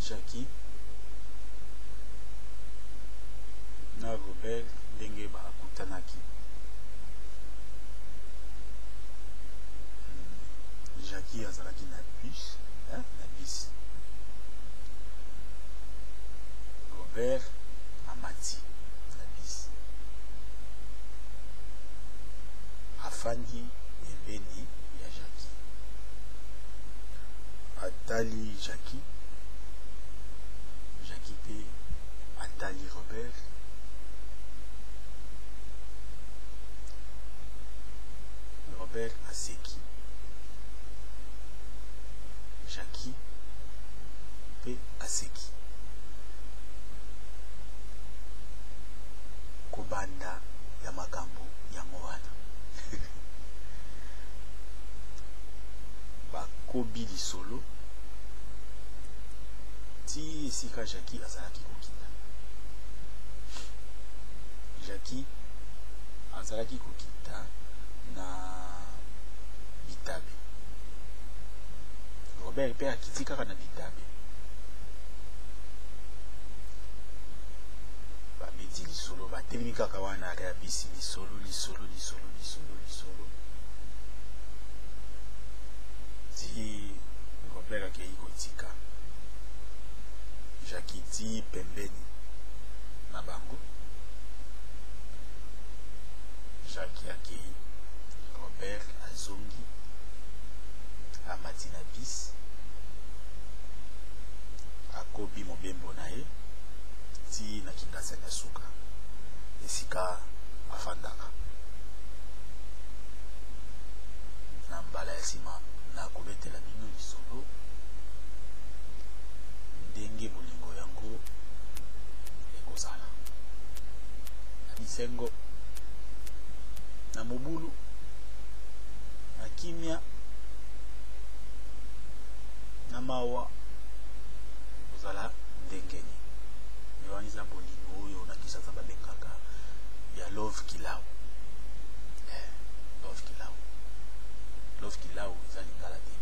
Jackie na Robert ndenge bakutanaki. Jackie azalaki na bus, hein, na bus. Robert amati na bus. Afandi pembeni ya Jackie. Atali Jackie, Jackie pe atali Robert. Robert aseki. Jackie pe aseki. Kobanda ya makambo yango wana. Bakobi lisolo ti esika Jackie azalaki kokita. Jackie azalaki kokita na bitabe. Robert pe akiti kaka na bitabe. Babeti lisolo, batelemi kaka wana arrêt ya bisi, lisolo, lisolo, lisolo, lisolo, lisolo. Ti Robert akei kotika Jackie ti pembeni na bango. Jackie akei, Robert azongi, amati na bus, akobi mobembo na ye ti na Kingasani ya suka esika afandaka. Na mbala ya sima nakobetela bino lisolo ndenge bolingo yango ekozala na bisengo, na mobulu, na kimia, na mawa, ekozala ndenge nini. Wana eza bolingo oyo na Kinshasa babengaka ya love kilau. Love kilau, love kilau eza lingala te.